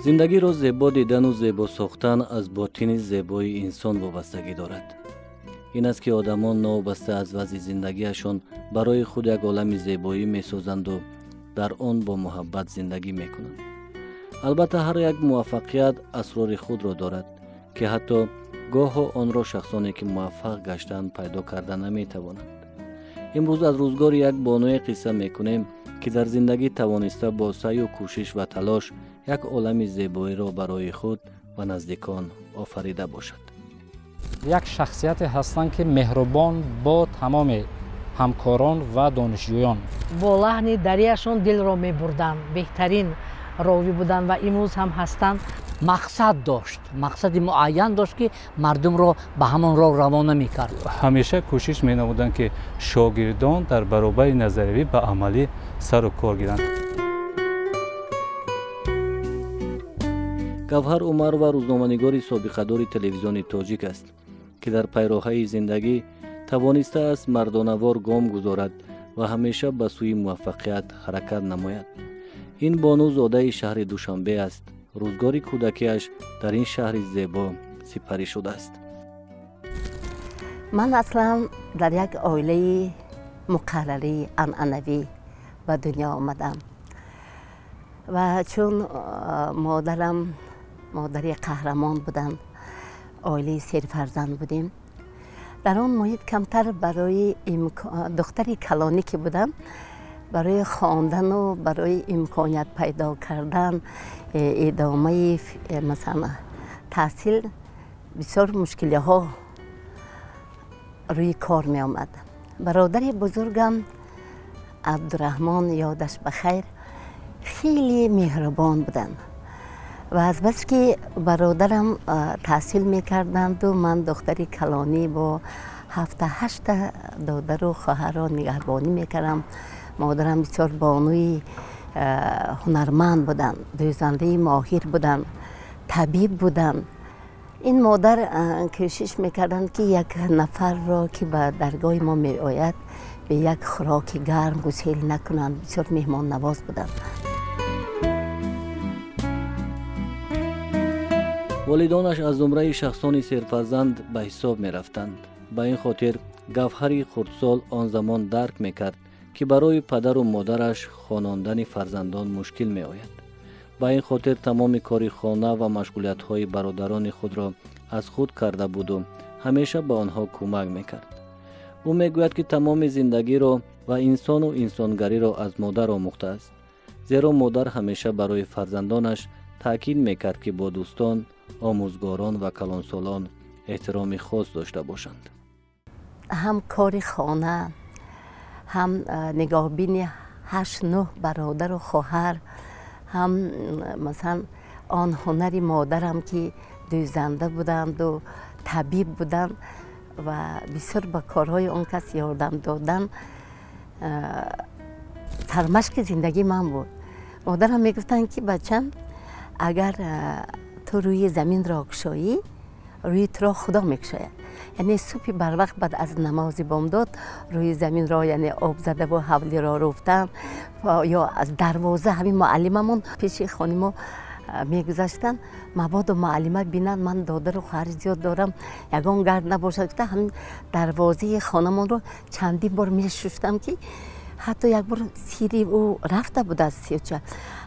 Зиндагиро зебо дидану зебо сохтан аз ботини зебои инсон вобастагӣ дорад. Ин аст, ки одамон новобаста аз вазъи зиндагиашон барои худ як олами зебоӣ месозанду дар он бо муҳаббат зиндагӣ мекунанд. Албатта, ҳар як муваффақият асрори худро дорад, ки ҳатто гоҳо онро шахсоне, ки муваффақ гаштаанд, пайдо карда наметавонанд. Имрӯз аз рӯзгори як бонуе қисса мекунем, ки дар зиндагӣ тавониста бо саъю кӯшиш ва талош як олами зебоиро барои худ ва наздикон офарида бошад. Як шахсияте ҳастанд, ки меҳрубон бо тамоми ҳамкорон ва донишҷӯён. Бо лаҳни дарияшон дилро мебурданд, беҳтарин ровӣ буданд ва имрӯз ҳам ҳастанд. Мақсад дошт, мақсади муайян дошт, ки мардумро ба ҳамон роҳ равона мекард. Ҳамеша кӯшиш менамуданд, ки шогирдон дар баробари назариявӣ ба амалӣ сару кор гиранд. Гавҳар Умарова рӯзноманигори собиқадори телевизиони тоҷик аст, ки дар пайроҳаи зиндагӣ тавонистааст мардонавор гом гузорад ва ҳамеша ба сӯи муваффақият ҳаракат намояд. Ин бону зодаи шаҳри Душанбе аст. Рӯзгори кӯдакиаш дар ин шаҳри зебо сипарӣ шудааст. Ман аслан дар як оилаи муқаррарӣ, анъанавӣ ба дунё омадам ва чун модарам модари қаҳрамон буданд, оилаи серфарзанд будем. Дар он муҳит камтар барои духтари калонӣ ки будам, барои хондану барои имконият пайдо кардан, идомаи масалан таҳсил бисёр мушкилиҳо рӯи кор меомад. Бародари бузургам Абдураҳмон, ёдаш ба хайр, хеле меҳрубон буданд ва азбаски бародарам таҳсил мекарданду ман духтари калонӣ бо ҳафта ҳашта додару хоҳарро нигаҳбонӣ мекардам. Модарам бисёр бонуи ҳунарманд буданд, дӯзандаи моҳир буданд, табиб буданд. Ин модар кӯшиш мекарданд, ки як нафарро, ки ба даргоҳи мо меояд, бе як хӯроки гарм гусел накунанд. Бисёр меҳмоннавоз буданд. Волидонаш аз зумраи шахсони серфарзанд ба ҳисоб мерафтанд. Ба ин хотир Гавҳари хурдсол он замон дарк мекард, ки барои падару модараш хонондани фарзандон мушкил меояд. Ба ин хотир тамоми кори хона ва машғулиятҳои бародарони худро аз худ карда буду ҳамеша ба онҳо кӯмак мекард. Ӯ мегӯяд, ки тамоми зиндагиро ва инсону инсонгариро аз модар омӯхтааст, зеро модар ҳамеша барои фарзандонаш таъкид мекард, ки бо дӯстон, омӯзгорон ва калонсолон эҳтироми хос дошта бошанд. Ҳам кори хона, ҳам нигоҳбини ҳашт нӯҳ бародару хоҳар, ҳам масалан он ҳунари модарам, ки дӯзанда буданду табиб буданд ва бисёр ба корҳои он кас ёрдам додан сармашқи зиндагии ман буд. Модарам мегуфтанд, ки бачам, агар ту рӯи заминро кушоӣ, рӯи туро Худо мекушояд. Яъне субҳи барвақт баъд аз намози бомдод рӯи заминро, яъне об задаву ҳавлиро руфтан ё аз дарвоза ҳамин муаллимамон пеши хони мо мегузаштанд, мабодо муаллима бинанд, ман додару хоҳари зиёд дорам, ягон гард набошад гуфта, ҳамин дарвозаи хонамонро чандин бор мешуштам, ки ҳатто як бор сири ӯ рафта буд аз сиёча.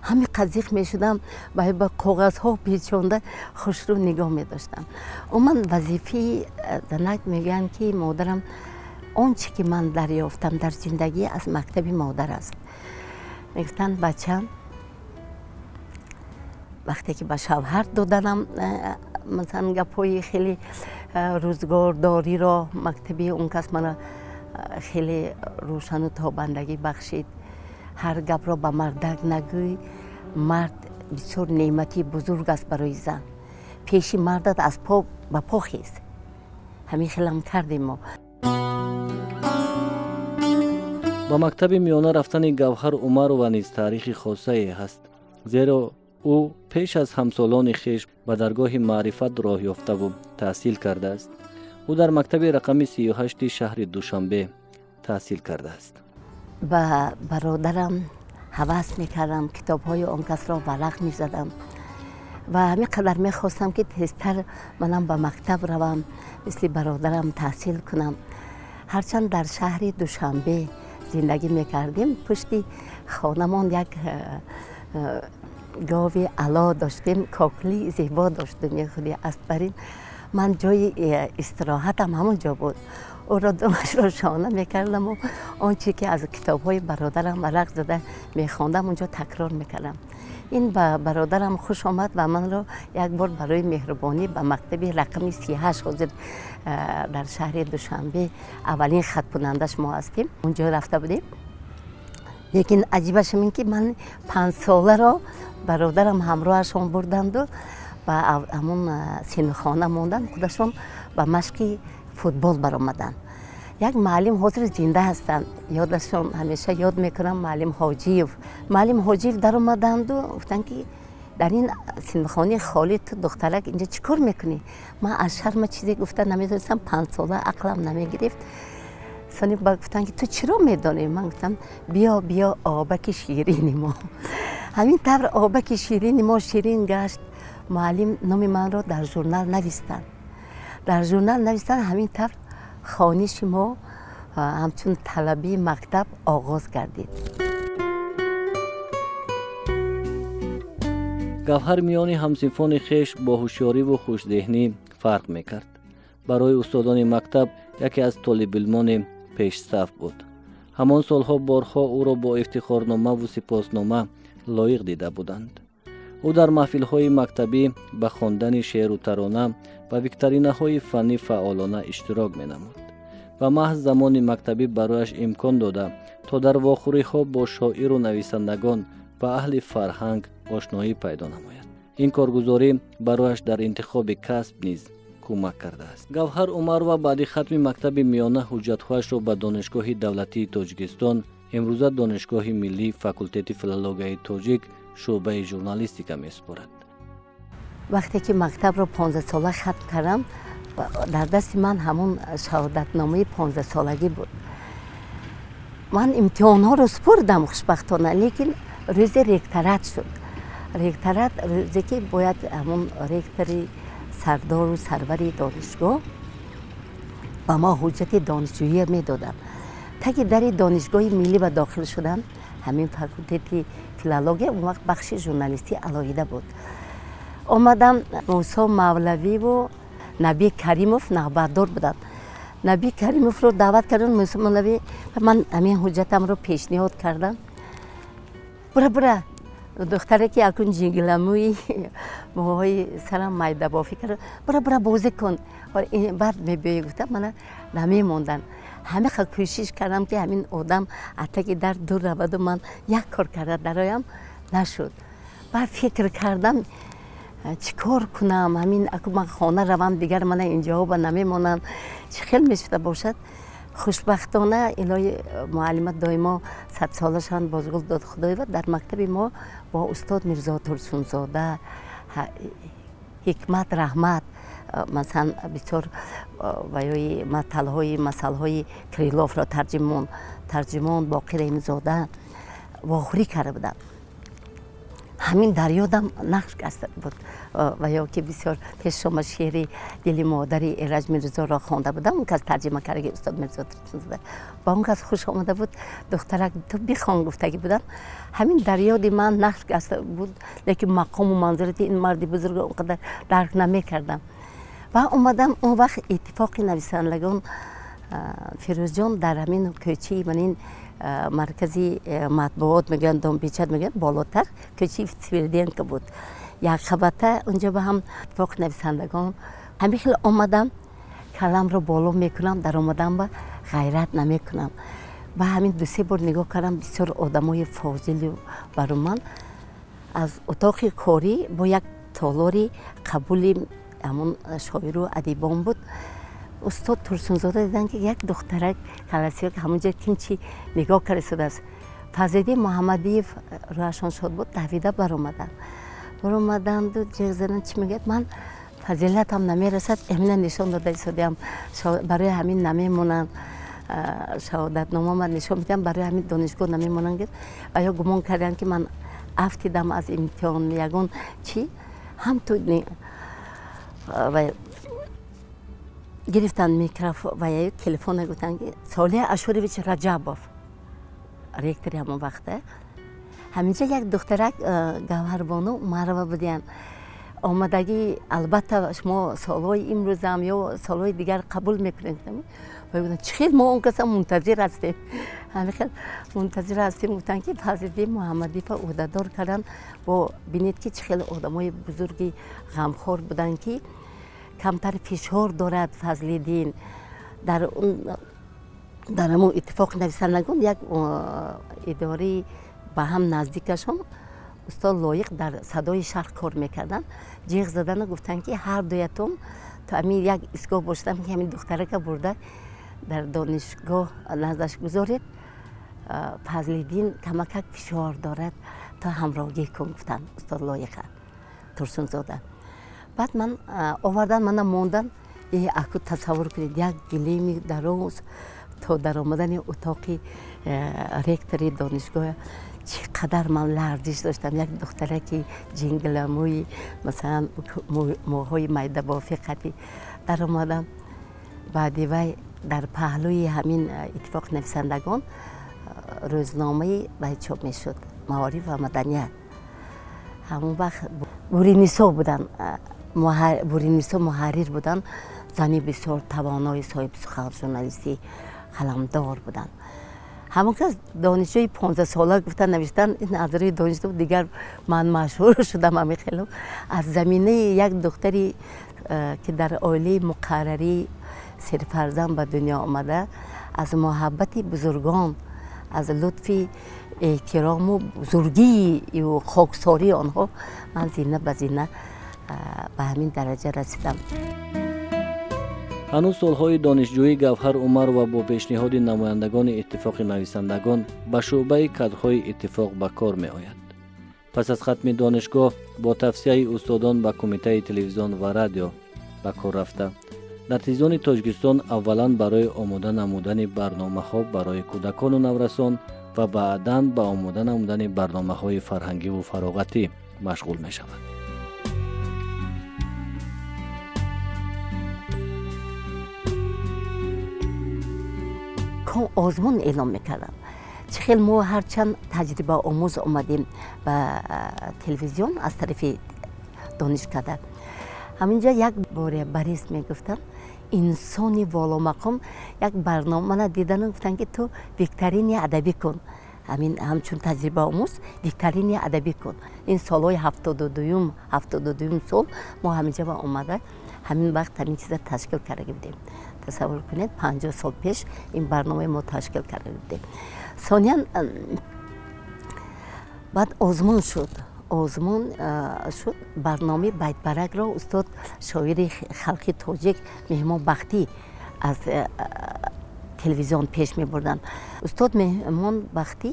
Ҳамин қазиқ мешудам, ба коғазҳо печонда хушрӯ нигоҳ медоштам. Умуман вазифаи занак мегӯянд, ки модарам он чӣ ки ман дарёфтам дар зиндагӣ аз мактаби модар аст. Мегуфтанд, бачам, вақте ки ба шавҳар доданам, масалан гапҳои хеле рӯзгордориро мактаби он кас мана хеле рӯшану тобандагӣ бахшид. Ҳар гапро ба мардак нагӯй, мард бисёр неъмати бузург аст барои зан. Пеши мардат аз по ба по хез. Ҳамин хелам кардем мо. Ба мактаби миёна рафтани Гавҳар Умарова низ таърихи хосае ҳаст, зеро ӯ пеш аз ҳамсолони хеш ба даргоҳи маърифат роҳ ёфтаву таҳсил кардааст. Ӯ дар мактаби рақами 38 шаҳри Душанбе таҳсил кардааст. Ба бародарам ҳавас мекардам, китобҳои он касро варақ мезадам. Ва ҳамин қадар мехостам, ки тезтар манам ба мактаб равам, мисли бародарам таҳсил кунам. Ҳарчанд дар шаҳри Душанбе зиндагӣ мекардем, пушти хонамон як гови ало доштем, кокли зебо доштем, худи аспарин. Ман ҷои истироҳатам ҳамон ҷо буд. Ӯро думашро шона мекардаму он чи ки аз китобҳои бародарам варақ зада мехондам, онҷо такрор мекардам. Ин ба бародарам хуш омад ва манро як бор барои меҳрубонӣ ба мактаби рақами 38, ҳозир дар шаҳри Душанбе аввалин хаткунандаш мо ҳастем, онҷо рафта будем. Лекин аҷибаш ин ки ман 5-соларо бародарам ҳамроҳашон бурданду ба ҳамон синфхона монданд, худашон ба машқи футбол баромаданд. Як муаллим ҳозир зинда ҳастанд, ёдашон ҳамеша ёд мекунам, муаллим Ҳоҷиев. Муаллим Ҳоҷиев даромаданду гуфтанд, ки дар ин синфхонаи холӣ ту, духтарак, инҷа чӣ кор мекунӣ? Ман аз шарма чизе гуфта наметонистам, 5-сола, ақлам намегирифт. Сони ба гуфтанд, ки ту чиро медонӣ? Ман гуфтам: «Биё, биё, обаки ширини мо». Ҳамин тавр обаки ширини мо ширин гашт. Муаллим номи манро дар журнал навистанд, дар журнал навистанд. Ҳамин тавр хониши мо ҳамчун талабии мактаб оғоз гардид. Гавҳар миёни ҳамсинфони хеш бо ҳушёриву хушзеҳнӣ фарқ мекард. Барои устодони мактаб яке аз толибилмони пешсаф буд. Ҳамон солҳо борҳо ӯро бо ифтихорномаву сипоснома лоиқ дида буданд. Ӯ дар маҳфилҳои мактабӣ ба хондани шеъру тарона ва викторинаҳои фаннӣ фаъолона иштирок менамуд ва маҳз замони мактабӣ барояш имкон дода, то дар вохӯриҳо бо шоиру нависандагон ва аҳли фарҳанг ошноӣ пайдо намояд. Ин коргузорӣ барояш дар интихоби касб низ кӯмак кардааст. Гавҳар Умарова баъди хатми мактаби миёна ҳуҷҷатҳояшро ба Донишгоҳи давлатии Тоҷикистон, имрӯза Донишгоҳи миллӣ, факултети филологияи тоҷик, шӯъбаи журналистика месупорад. Вақте ки мактабро 15-сола хатм кардам, дар дасти ман ҳамон шаҳодатномаи 15-солагӣ буд. Ман имтиҳонҳоро супурдам, хушбахтона, лекин рӯзи ректорат шуд. Ректорат, рӯзе ки бояд ҳамон ректори сардору сарвари донишгоҳ ба мо ҳуҷҷати донишҷӯия медоданд, таги дари Донишгоҳи миллӣ ба дохил шудам. Ҳамин факултети филология, он вақт бахши журналистӣ алоҳида буд. Омадам, Мусо Мавлавиву Наби Каримов навбатдор буданд. Наби Каримовро даъват карданд, Мусо Мавлавӣ. Ман ҳамин ҳуҷҷатамро пешниҳод кардам. «Бура, бура, духтаре ки акун ҷингиламӯи мӯҳои сарам майдабофӣ кард, бура, бура, бозӣ кун, баъд мебиёӣ», гуфта мана намемонданд. Ҳамиқа кӯшиш кардам, ки ҳамин одам атаги дар дур раваду ман як кор карда дароям, нашуд. Баъд фикр кардам, чӣ кор кунам? Ҳамин аку ман хона равам, дигар мана инҷоҳо ба намемонанд, чӣ хел мешуда бошад? Хушбахтона, илоҳи муаллима доимо садсола шаванд, Бозгул Додхудоева дар мактаби мо бо устод Мирзо Турсунзода, Ҳикмат Раҳмат, масалан, бисёр ваёи маталҳои, масалҳои Криловро тарҷимон Боқир Раҳимзода вохӯрӣ карда буданд. Ҳамин дар ёдам нақш гаста буд. Ва ё ки бисёр пеш шума шеъри «Дили модари» Эраҷ Мирзоро хонда будам, он кас тарҷима кардаги устод Мирзо Турсунзода. Ба он кас хуш омада буд, «Духтарак, ту бихон», гуфтагӣ буданд. Ҳамин дар ёди ман нақш гаста буд, лекин мақому манзилати ин марди бузургро он қадар дарк намекардам. Ва омадам, он вақт Иттифоқи нависандагон, Фирӯзҷон, дар ҳамин кӯчаи манин маркази матбуот мегӯянд, Домпечать мегӯянд, болотар кӯчаи Свириденко буд, як қабата, унҷо ба ҳам Иттифоқи нависандагон. Ҳамин хел омадам, каламро боло мекунам, дар омадам ба ғайрат намекунам. Ба ҳамин дусе бор нигоҳ кардам, бисёр одамои фозилу бароманд. Аз утоқи корӣ бо як толори қабули ҳамон шоиру адибон буд. Устод Турсунзода диданд, ки як духтарак каласиё ҳамонҷо кимчи нигоҳ карда истодааст. Фазлиддин Муҳаммадиев, рӯҳашон шод буд, давида баромаданд. Баромаданду ҷеғ заданд: «Чӣ мегӯяд? Ман фазилатам намерасад, ҳамина нишон дода истодиам, барои ҳамин намемонанд, шаҳодатнома ман нишон медиҳам, барои ҳамин донишгоҳ намемонанд». Ва ё гумон карданд, ки ман афтидам аз имтиҳон, ягон чӣ. Ҳам ту гирифтан микрофон ва телефона, гуфтанд ки Солеҳ Ашурович Раҷабов, ректори ҳамон вақта, ҳаминҷа як духтарак Гавҳарбону Умарова будиян, омадагӣ, албатта шумо солҳои имрӯзам ё солҳои дигар қабул мекунед. Чӣ хел мо он каса мунтазир ҳастем, ҳамин хел мунтазир ҳастем. Гуфтанд ки Фазлиддин Муҳаммадиёва ӯҳдадор карданд. Бо бинед ки чӣ хел одамои бузурги ғамхор буданд, ки камтар фишор дорад Фазлиддин. Дар ҳамон иттифоқи нависандагон як идораи ба ҳам наздикашон устод Лоиқ дар Садои Шарқ кор мекарданд. Ҷиғ задану гуфтанд ки ҳар дуятон то ҳамин як истгоҳ бошадам, ки ҳамин духтарака бурда дар донишгоҳ наздаш гузоред, Фазлиддин камакак фишор дорад, то ҳамроҳӣ кун, гуфтанд устод Лоиқа Турсунзода. Баъд ман овардан, мана мондан. Аку тасаввур кунед, як гилеми дароз то даромадани утоқи ректори донишгоҳ чӣ қадар ман ларзиш доштам. Як духтараки ҷингиламӯи, масалан, мӯҳои майдабофӣ қатӣ даромадам. Баъди вай дар паҳлӯи ҳамин иттифоқи нависандагон рӯзномаи вай чоп мешуд, Маориф ва маданият. Ҳамон вақт Буринисо буданд, Буринисо муҳаррир буданд, зани бисёр тавонои соҳибсухан, журналистӣ қаламдор буданд. Ҳамон кас донишҷӯи 15сола гуфтан навиштан, ин аз рӯи донишҷӯ дигар ман машҳур шудам. Ҳамин хело аз заминаи як духтари ки дар оилаи муқаррарӣ серфарзанд ба дунё омада, аз муҳаббати бузургон, аз лутфи эҳтирому бузургию хоксории онҳо ман зина ба зина ба ҳамин дараҷа расидам. Ҳанӯз солҳои донишҷӯӣ Гавҳар Умарова бо пешниҳоди намояндагони иттифоқи нависандагон ба шӯъбаи кадрҳои иттифоқ ба кор меояд. Пас аз хатми донишгоҳ бо тавсияи устодон ба Кумитаи телевизион ва радио ба кор рафта, дар телевизиони Тоҷикистон аввалан барои омода намудани барномаҳо барои кӯдакону наврасон ва баъдан ба омода намудани барномаҳои фарҳангиву фароғатӣ машғул мешавад. Озмун эълон мекардам. Чӣ хел мо ҳарчанд таҷрибаомӯз омадем ба телевизион аз тарафи донишкада. Ҳаминҷа як боре Борис мегуфтанд, инсони воломақом, як барнома мана дидану гуфтанд ки ту викторини адабӣ кун. Ҳамин ҳамчун таҷрибаомӯз викторини адабӣ кун. Ин солҳои 72 сол мо ҳаминҷа ба омада, ҳамин вақт ҳамин чиза ташкил карда будем. Тасаввур кунед, 50 сол пеш ин барномаи мо ташкил карда будем. Сониян баъд озмун шуд. Озмун шуд барномаи Байтбаракро устод шоири халқи тоҷик Меҳмон Бахтӣ аз телевизион пеш мебурданд. Устод Меҳмон Бахтӣ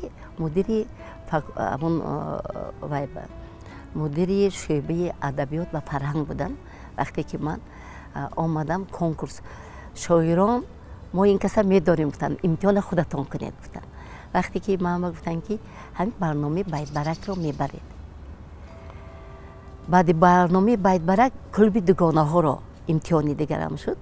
мудири шӯъбаи адабиёт ва фарҳанг буданд. Вақте ки ман омадам конкурс, шоирон мо ин каса медорем, гуфтанд, имтиҳона худатон кунед, гуфтанд. Вақте ки ман гуфтанд ки ҳамин барномаи Байтбаракро мебаред. Баъди барномаи Байтбарак клуби дугонаҳоро имтиҳони дигарам шуд.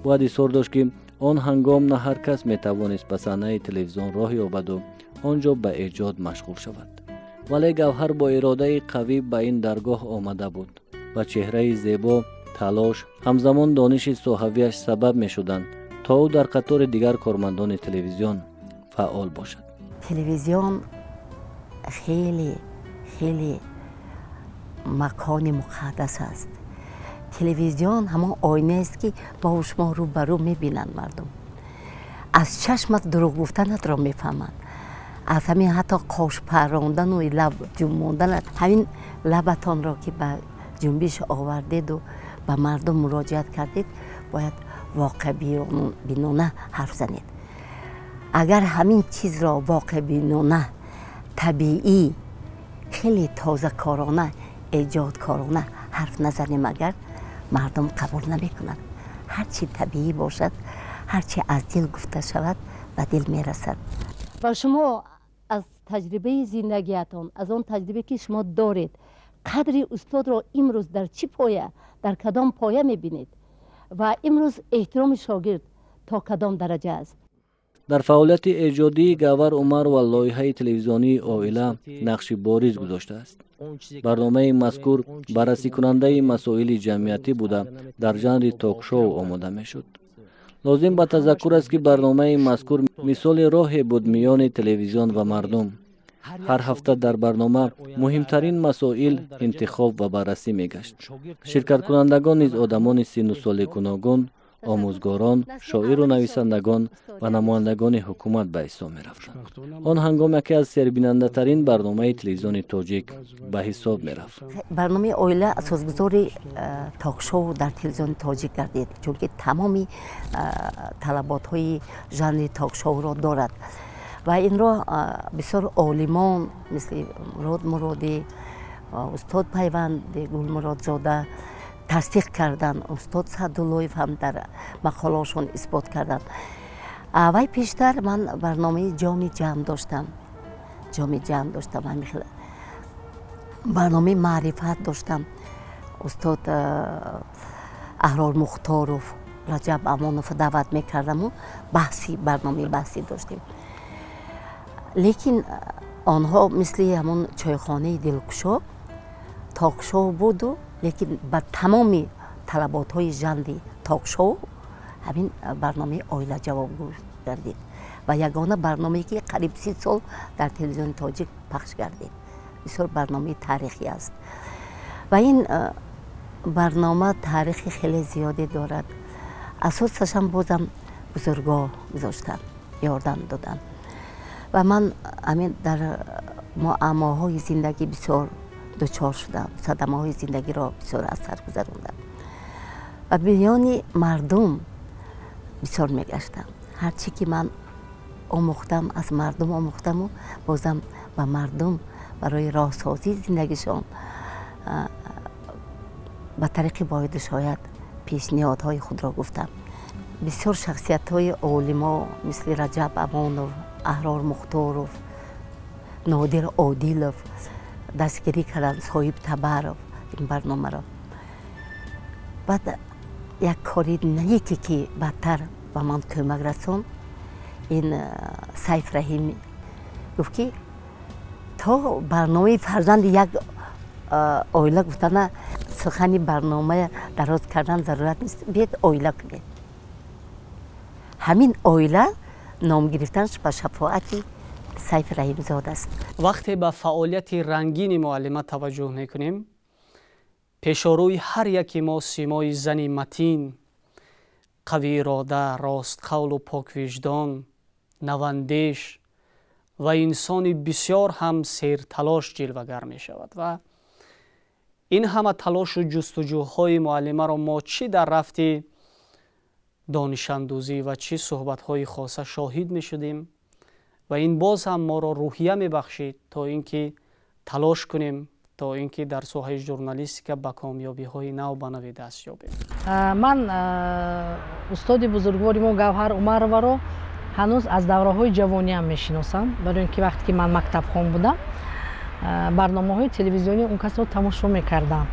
Бояд изҳор дошт, ки он ҳангом на ҳар кас метавонист ба саҳнаи телевизион роҳ ёбаду он ҷо ба эҷод машғул шавад. Вале Гавҳар бо иродаи қавӣ ба ин даргоҳ омада буд ва чеҳраи зебо, талош, ҳамзамон дониши соҳавиаш сабаб мешуданд, то ӯ дар қатори дигар кормандони телевизион фаъол бошад. Телевизион хеле хеле макони муқаддас аст. Телевизион ҳамон оинааст, ки бо шумо рӯ ба рӯ мебинанд мардум. Аз чашмат дурӯғ гуфтанатро мефаҳманд. Аз ҳамин ҳатто қош паррондану лаб ҷунбонданат, ҳамин лабатонро ки ба ҷунбиш овардеду ба мардум муроҷиат кардед, бояд воқеъбинона ҳарф занед. Агар ҳамин чизро воқеъбинона, табиӣ, хеле тозакорона, эҷодкорона ҳарф назанем, агар мардум қабул намекунад. Ҳар чи табиӣ бошад, ҳар чи аз дил гуфта шавад, Ба дил мерасад. Ва шумо аз таҷрибаи зиндагиятон, аз он таҷрибае ки шумо доред, қадри устодро имрӯз дар чӣ поя, дар кадом поя мебинед ва имрӯз эҳтироми шогирд то кадом дараҷа аст? Дар фаъолияти эҷодии Гавҳар Умарова лоиҳаи телевизионии «Оила» нақши бориз гузоштааст. Барномаи мазкур баррасикунандаи масоили ҷамъиятӣ буда, дар жанри ток-шоу омода мешуд. Лозим ба тазаккур аст, ки барномаи мазкур мисоли роҳе буд миёни телевизион ва мардум. Ҳар ҳафта дар барнома муҳимтарин масоил интихоб ва баррасӣ мегашт. Ширкаткунандагон низ одамони синну соли гуногун, омӯзгорон, шоиру нависандагон ва намояндагони ҳукумат ба ҳисоб мерафтанд. Он ҳангом яке аз сербинандатарин барномаи телевизиони тоҷик ба ҳисоб мерафт. Барномаи «Оила» асосгузори ток-шоу дар телевизиони тоҷик гардид, чунки тамоми талаботҳои жанри ток-шоуро дорад ва инро бисёр олимон, мисли Мурод Муродӣ, устод Пайванди Гулмуродзода тасдиқ карданд, устод Саъдуллоев ҳам дар мақолаошон исбот карданд. Вай пештар ман барномаи «Ҷоми ҷамъ» доштам, «Ҷоми ҷамъ» доштам, ҳамин хел барномаи «Маърифат» доштам. Устод Аҳрор Мухторов, Раҷаб Амонов даъват мекардаму баҳси, барномаи баҳсӣ доштем. Лекин онҳо мисли ҳамон чойхонаи дилкушо ток-шоу буду, лекин ба тамоми талаботҳои жанри ток-шоу ҳамин барномаи «Оила» ҷавобгӯ гардид ва ягона барномае ки қариб 30 сол дар телевизиони тоҷик пахш гардид. Бисёр барномаи таърихӣ аст ва ин барнома таърихи хеле зиёде дорад. Асосашам бозам бузургоҳ гузоштанд, ёрдам доданд ва ман ҳамин дар муаммоҳои зиндагӣ бисёр дучор шудам, садамаҳои зиндагиро бисёр аз сар гузарондам ва миёни мардум бисёр мегаштам. Ҳар чӣ ки ман омӯхтам, аз мардум омӯхтаму бозам ба мардум барои роҳсозии зиндагишон ба тариқи бояду шояд пешниҳодҳои худро гуфтам. Бисёр шахсиятҳои олимо, мисли Раҷаб Амонов, Аҳрор Мухторов, Нодир Одилов дастгирӣ карданд, Соҳиб Табаров ин барномаро. Баъд як кори неке ки баъдтар ба ман кӯмак расонд, ин Сайф Раҳим гуфт, ки то барномаи «Фарзанди як оила» гуфтана, сухани барнома дароз кардан зарурат нест, биед «Оила» кунед. Ҳамин «Оила» ном гирифтанаш ба шафоати Сайф Раҳимзод аст. Вақте ба фаъолияти рангини муаллима таваҷҷӯҳ мекунем, пешорӯи ҳар яки мо симои зани матин, қавиирода, ростқавлу поквиҷдон, навандеш ва инсони бисёр ҳам серталош ҷилвагар мешавад. Ва ин ҳама талошу ҷустуҷӯҳои муаллимаро мо чӣ дар рафти донишандӯзӣ ва чӣ суҳбатҳои хоса шоҳид мешудем ва ин боз ҳам моро рӯҳия мебахшид, то ин ки талош кунем, то ин ки дар соҳаи журналистика ба комёбиҳои нав ба нави даст ёбем. Ман устоди бузургвори мо Гавҳар Умароваро ҳанӯз аз давраҳои ҷавониам мешиносам, барои ин ки вақте ки ман мактабхон будам, барномаҳои телевизионии он касро тамошо мекардам,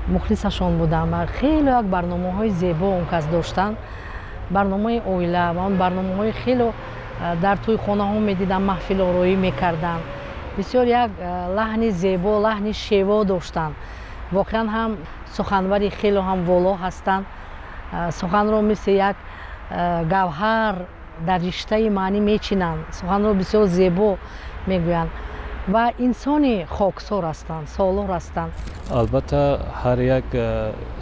мухлисашон будам. Хеле як барномаҳои зебо он кас доштанд, барномаи «Оила» ва он барномаҳои хело дар тӯйхонаҳо медидам, маҳфилороӣ мекарданд. Бисёр як лаҳни зебо, лаҳни шево доштанд. Воқеан ҳам суханвари хело ҳам воло ҳастанд. Суханро мисли як гавҳар дар риштаи маънӣ мечинанд, суханро бисёр зебо мегӯянд ва инсони хоксор ҳастанд, солор ҳастанд. Албатта, ҳар як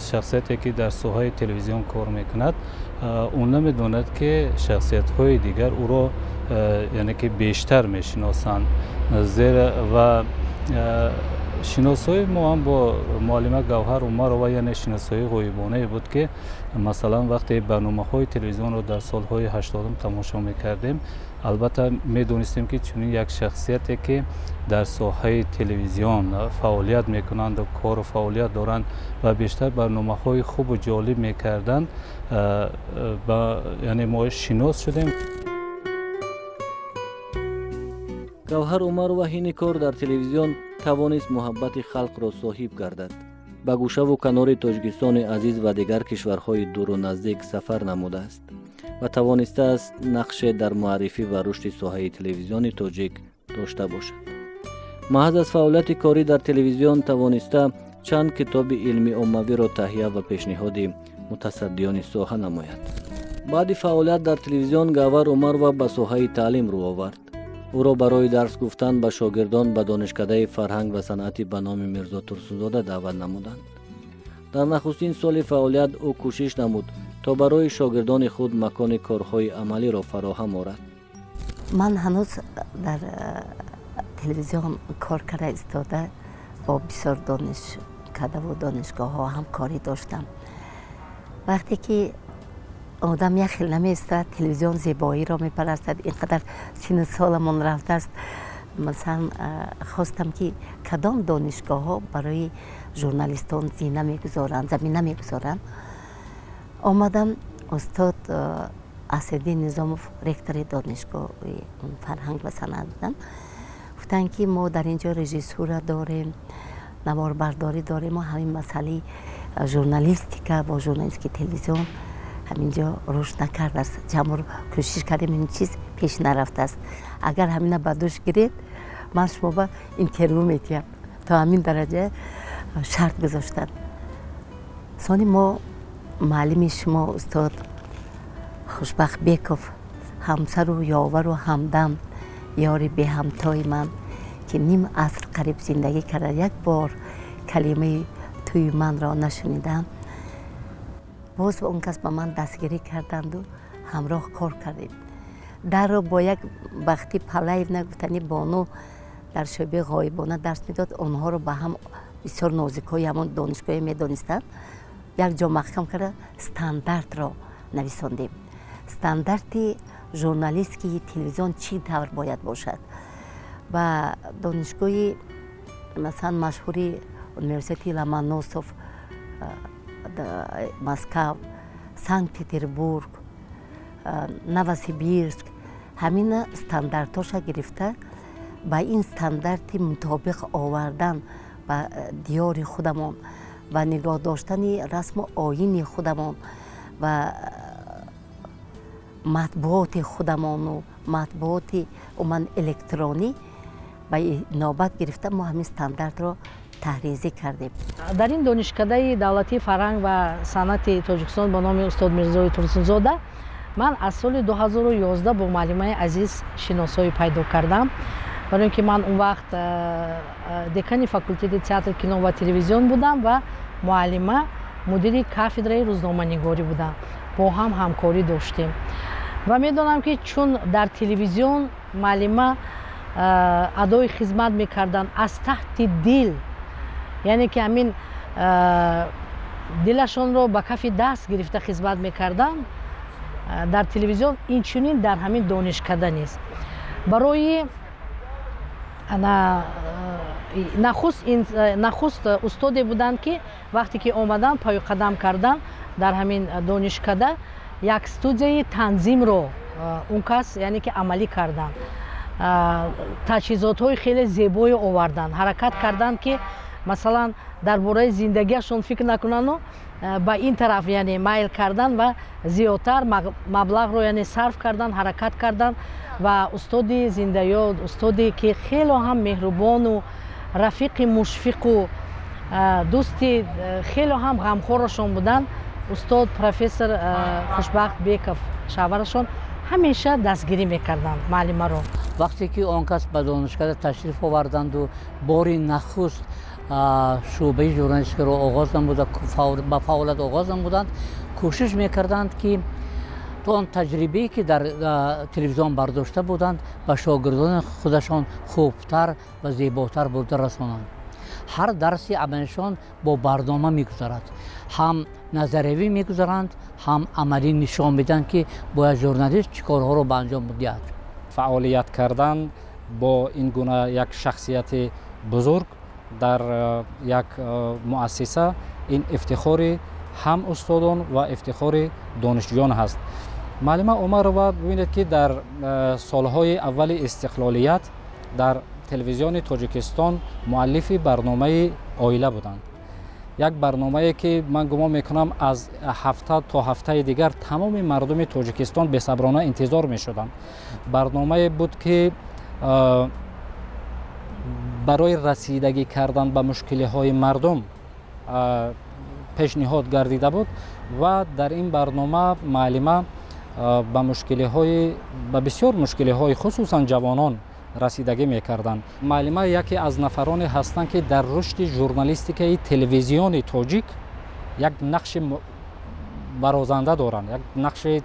шахсияте ки дар соҳаи телевизион кор мекунад, ӯ намедонад, ки шахсиятҳои дигар ӯро яъне ки бештар мешиносанд. Зера ва шиносоии мо ҳам бо муаллима Гавҳар Умарова, яъне шиносоии ғоибонае буд, ки масалан вақте барномаҳои телевизионро дар солҳои 80-ум тамошо мекардем, албатта медонистем, ки чунин як шахсияте ки дар соҳаи телевизион фаъолият мекунанду кору фаъолият доранд ва бештар барномаҳои хубу ҷолиб мекарданд, яъне мо шинос шудем. Гавҳар Умарова ҳини кор дар телевизион тавонист муҳаббати халқро соҳиб гардад. Ба гӯшаву канори Тоҷикистони азиз ва дигар кишварҳои дуру наздик сафар намудааст ва тавонистааст нақше дар муаррифӣ ва рушди соҳаи телевизиони тоҷик дошта бошад. Маҳз аз фаъолияти корӣ дар телевизион тавониста чанд китоби илмӣ оммавиро таҳия ва пешниҳоди мутасаддиёни соҳа намояд. Баъди фаъолият дар телевизион Гавҳар Умарова ба соҳаи таълим рӯ овард. Ӯро барои дарс гуфтан ба шогирдон ба Донишкадаи фарҳанг ва санъати ба номи Мирзо Турсунзода даъват намуданд. Дар нахустин соли фаъолият ӯ кӯшиш намуд, то барои шогирдони худ макони корҳои амалиро фароҳам орад. Ман ҳанӯз дар телевизион кор карда истода бо бисёр донишкадаву донишгоҳҳо ҳамкорӣ доштам. Вақте ки одам як хел намеистад, телевизион зебоиро мепарастад, ин қадар сину соламон рафтааст. Масалан, хостам, ки кадом донишгоҳҳо барои журналистон зина мегузоранд, замина мегузоранд. Омадам, устод Асриддин Низомов, ректори донишгоҳи фарҳанг ва санъат буданд, гуфтанд, ки мо дар ин ҷо режиссура дорем, наворбардорӣ дорем, мо ҳамин масъалаи журналистика бо журналистики телевизион ҳамин ҷо рушд накардааст. Чанд бор кӯшиш кардем, ин чиз пеш нарафтааст. Агар ҳамина ба дӯш гиред, ман шумо ба интервю медиҳам. То ҳамин дараҷа шарт гузоштанд. Сони мо муаллими шумо, устод Хушбахт Беков, ҳамсару ёвару ҳамдам, ёри беҳамтои ман, ки ним аср қариб зиндагӣ карда, як бор калимаи тӯи манро нашунидам, боз он кас ба ман дастгирӣ карданду ҳамроҳ кор кардем. Дарро бо як Бахти Палаевна гуфтани бону дар шӯъбаи ғоибона дарс медод, онҳоро ба ҳам бисёр нозикҳои ҳамон донишгоҳе медонистанд, як ҷо маҳкам карда стандартро нависондем. Стандарти журналистики телевизион чӣ тавр бояд бошад. Ба донишгоҳи, масалан, машҳури университети Ломоносов, Москав, Санкт Петербург, Новосибирск, ҳамина стандартҳоша гирифта, ба ин стандарти мутобиқ овардан ба диёри худамон ва нигоҳ доштани расму оини худамон ва матбуоти худамону матбуоти умуман электронӣ ба навбат гирифта, мо ҳамин стандартро таҳризӣ кардем. Дар ин Донишкадаи давлатии фарҳанг ва санъати Тоҷикистон ба номи устод Мирзои Турсунзода ман аз соли 2011 бо муаллимаи азиз шиносоӣ пайдо кардам, барои ин ки ман он вақт декани факултети театр, кино ва телевизион будам ва муаллима мудири кафедраи рӯзноманигорӣ будам. Бо ҳам ҳамкорӣ доштем ва медонам, ки чун дар телевизион муаллима адои хизмат мекарданд аз таҳти дил, яъне ки ҳамин дилашонро ба кафи даст гирифта хизмат мекарданд дар телевизион, инчунин дар ҳамин донишкада низ барои нахуст устоде буданд, ки вақте ки омаданд, пойқадам карданд дар ҳамин донишкада, як студияи танзимро он кас, яъне ки, амалӣ карданд, таҷҳизотҳои хеле зебое оварданд, ҳаракат карданд, ки масалан дар бораи зиндагиашон фикр накунану ба ин тараф, яъне, майл кардан ва зиёдтар маблағро, яъне, сарф кардан ҳаракат карданд. Ва устоди зиндаёд, устоде ки хело ҳам меҳрубону рафиқи мушфиқу дӯсти хело ҳам ғамхорашон буданд, устод профессор Хушбахт Беков, шавҳарашон, ҳамеша дастгирӣ мекарданд муаллимаро. Вақте ки он кас ба донишкада ташриф оварданду бори нахуст шӯъбаи журналистикаро оғоз намуда, ба фаъолият оғоз намуданд, кӯшиш мекарданд, ки то он таҷрибае, ки дар телевизион бардошта буданд, ба шогирдони худашон хубтар ва зеботар бурда расонанд. Ҳар дарси амалишон бо барнома мегузарад, ҳам назариявӣ мегузаранд, ҳам амалӣ нишон медиҳанд, ки бояд журналист чӣ корҳоро ба анҷом диҳад. Фаъолият кардан бо ин гуна як шахсияти бузург дар як муассиса ин ифтихори ҳам устодон ва ифтихори донишҷӯён ҳаст. Муаллима Умарова, бибинед, ки дар солҳои аввали истиқлолият Дар телевизиони Тоҷикистон муаллифи барномаи оила буданд. Як барномае ки ман гумон мекунам аз ҳафта то ҳафтаи дигар тамоми мардуми Тоҷикистон бесаброна интизор мешуданд. Барномае буд ки барои расидагӣ кардан ба мушкилиҳои мардум пешниҳод гардида буд ва дар ин барнома муаллима ба бисёр мушкилиҳои хусусан ҷавонон расидагӣ мекарданд. Муаллима яке аз нафароне ҳастанд ки дар рушди журналистикаи телевизиони тоҷик як нақши барозанда доранд, як нақши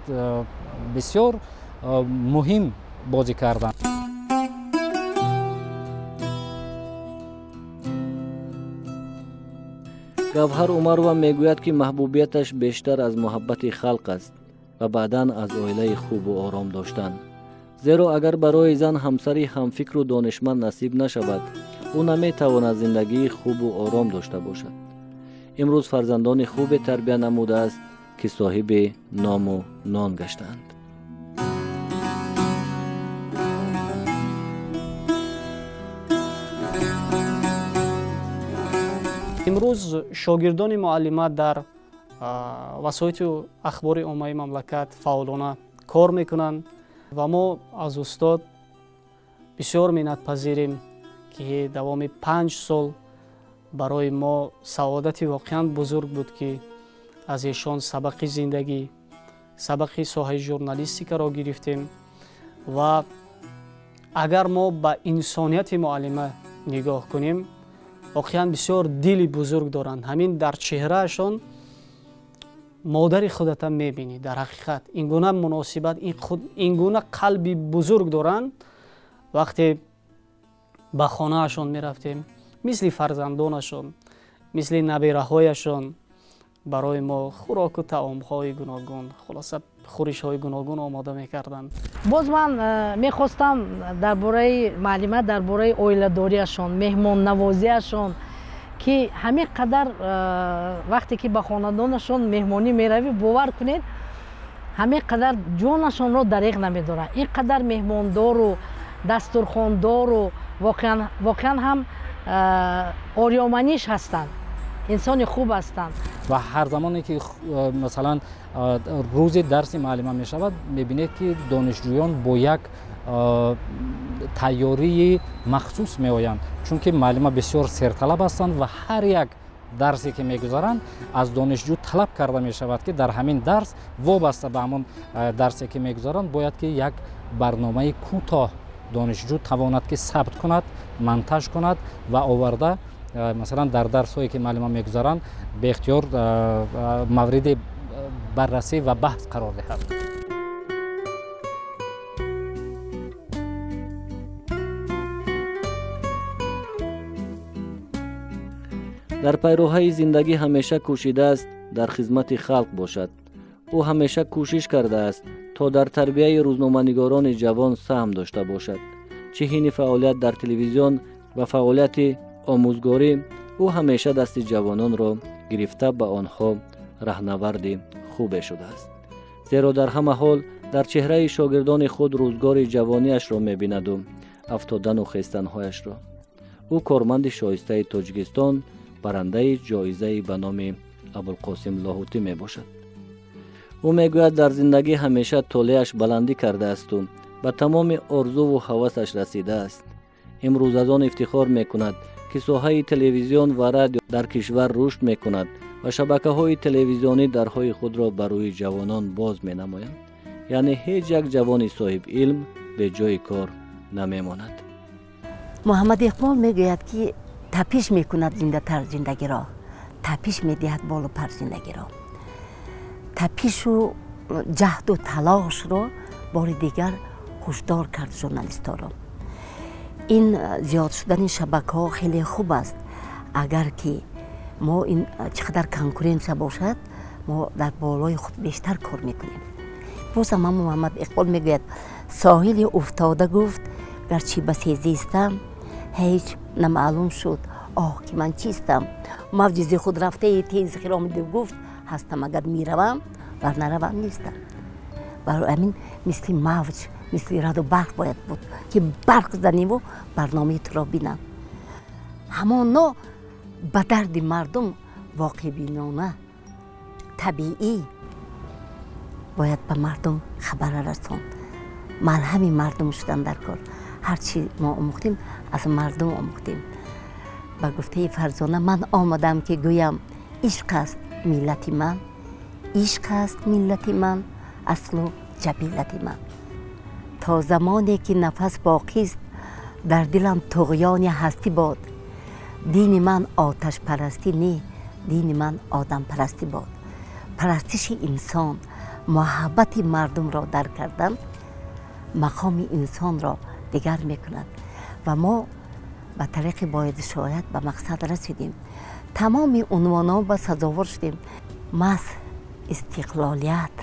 бисёр муҳим бозӣ карданд. Гавҳар Умарова мегӯяд ки маҳбубияташ бештар аз муҳаббати халқ аст ва баъдан аз оилаи хубу ором доштан. Зеро агар барои зан ҳамсари ҳамфикру донишманд насиб нашавад, ӯ наметавонад зиндагии хубу ором дошта бошад. Имрӯз фарзандони хубе тарбия намудааст, ки соҳиби ному нон гаштаанд. Имрӯз шогирдони муаллима дар васоити ахбори оммаи мамлакат фаъолона кор мекунанд ва мо аз устод бисёр миннатпазирем, ки давоми 5 сол барои мо саодати воқеан бузург буд, ки аз эшон сабақи зиндагӣ, сабақи соҳаи журналистикаро гирифтем. Ва агар мо ба инсонияти муаллима нигоҳ кунем, воқеан бисёр дили бузург доранд. Ҳамин дар чеҳраашон модари худата мебинӣ. Дар ҳақиқат ин гуна муносибат, ин гуна қалби бузург доранд. Вақте ба хонаашон мерафтем, мисли фарзандонашон, мисли набираҳояшон барои мо хӯроку таомҳои гуногун, хулоса хӯришҳои гуногун омода мекарданд. Боз ман мехостам дар бораи муаллима, дар бораи оиладориашон, меҳмоннавозиашон, ки ҳамин қадар вақте ки ба хонадонашон меҳмонӣ меравӣ, бовар кунед, ҳамин қадар ҷонашонро дареғ намедоранд. Ин қадар меҳмондору дастурхондору воқеан ҳам ориёманиш ҳастанд, инсони хуб ҳастанд. Ва ҳар замоне ки масалан рӯзи дарси муаллима мешавад, мебинед ки донишҷӯён бо як тайёрии махсус меоянд, чунки муаллима бисёр серталаб ҳастанд ва ҳар як дарсе ки мегузаранд аз донишҷӯ талаб карда мешавад, ки дар ҳамин дарс вобаста ба ҳамон дарсе ки мегузаранд бояд ки як барномаи кӯтоҳ донишҷӯ тавонад ки сабт кунад, монтаж кунад ва оварда масалан дар дарсҳое ки муаллима мегузаранд беихтиёр мавриди баррасӣ ва баҳс қарор диҳад. Дар пайроҳаи зиндагӣ ҳамеша кӯшидааст дар хизмати халқ бошад. Ӯ ҳамеша кӯшиш кардааст то дар тарбияи рӯзноманигорони ҷавон саҳм дошта бошад. Чӣ ҳини фаъолият дар телевизион ва фаъолияти омӯзгорӣ, ӯ ҳамеша дасти ҷавононро гирифта ба онҳо раҳнаварди хубе шудааст. Зеро дар ҳама ҳол дар чеҳраи шогирдони худ рӯзгори ҷавониашро мебинаду афтодану хестанҳояшро. Ӯ корманди шоистаи Тоҷикистон, барандаи ҷоизаи ба номи Абулқосим Лоҳутӣ мебошад. Ӯ мегӯяд дар зиндагӣ ҳамеша толеаш баландӣ кардаасту ба тамоми орзуву ҳавасаш расидааст. Имрӯз аз он ифтихор мекунад, ки соҳаи телевизион ва радио дар кишвар рушд мекунад ва шабакаҳои телевизионӣ дарҳои худро ба рӯи ҷавонон боз менамоянд. Яъне ҳеҷ як ҷавони соҳиб илм бе ҷои кор намемонад. Муҳаммад Иқбол мегӯяд, ки тапиш мекунад зиндатар зиндагиро, тапиш медиҳад болу пар зиндагиро. Тапишу ҷаҳду талошро бори дигар ҳушдор кард журналистҳоро. Ин зиёд шудани шабакаҳо хеле хуб аст. Агар ки мо ин чӣ қадар конкуренсия бошад, мо дар болои худ бештар кор мекунем. Боз ҳам Муҳаммад Иқбол мегӯяд: соҳили уфтода гуфт, гарчи басе зистам, ҳеҷ намаълум шуд, оҳ ки ман чистам. Мавҷизи худ рафтаи тез хиромиду гуфт, ҳастам агар меравам, вар наравам нестам. Барои ҳамин мисли мавҷ, Мисли раъду барқ бояд буд, ки барқ заниву барномаи туро бинанд. Ҳамоно ба дарди мардум воқеъбинона, табиӣ бояд ба мардум хабара расонд. Малҳами мардум шудан дар кор. Ҳарчи мо омӯхтем, аз мардум омӯхтем. Ба гуфтаи Фарзона, ман омадам, ки гӯям: ишқ аст миллати ман, ишқ аст миллати ман, аслу ҷабилати ман. То замоне ки нафас боқист, дар дилам туғёни ҳастӣ бод. Дини ман оташпарастӣ не, дини ман одампарастӣ бод. Парастиши инсон, муҳаббати мардумро дарк кардан мақоми инсонро дигар мекунад ва мо ба тариқи бояду шояд ба мақсад расидем, тамоми унвонҳо ба сазовор шудем. Маҳз истиқлолият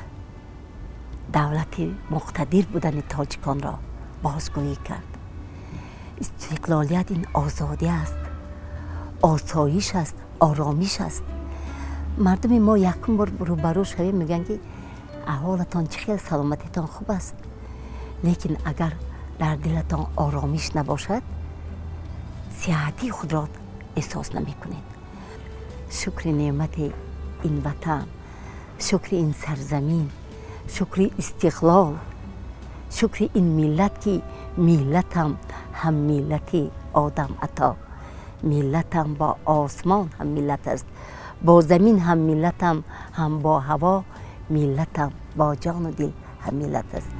давлати муқтадир будани тоҷиконро бозгӯӣ кард. Истиқлолият ин озодӣ аст, осоиш аст, оромиш аст. Мардуми мо якум бор рӯбарӯ шавем, мегӯянд, ки аҳволатон чӣ хел, саломатитон хуб аст? Лекин агар дар дилатон оромиш набошад, сиҳатии худро эҳсос намекунед. Шукри неъмати ин ватан, шукри ин сарзамин, шукри истиқлол, шукри ин миллат, ки миллатам ҳам миллати Одам Ато, миллатам бо осмон ҳам миллат аст, бо замин ҳам миллатам, ҳам бо ҳаво миллатам, бо ҷону дил ҳам миллат аст.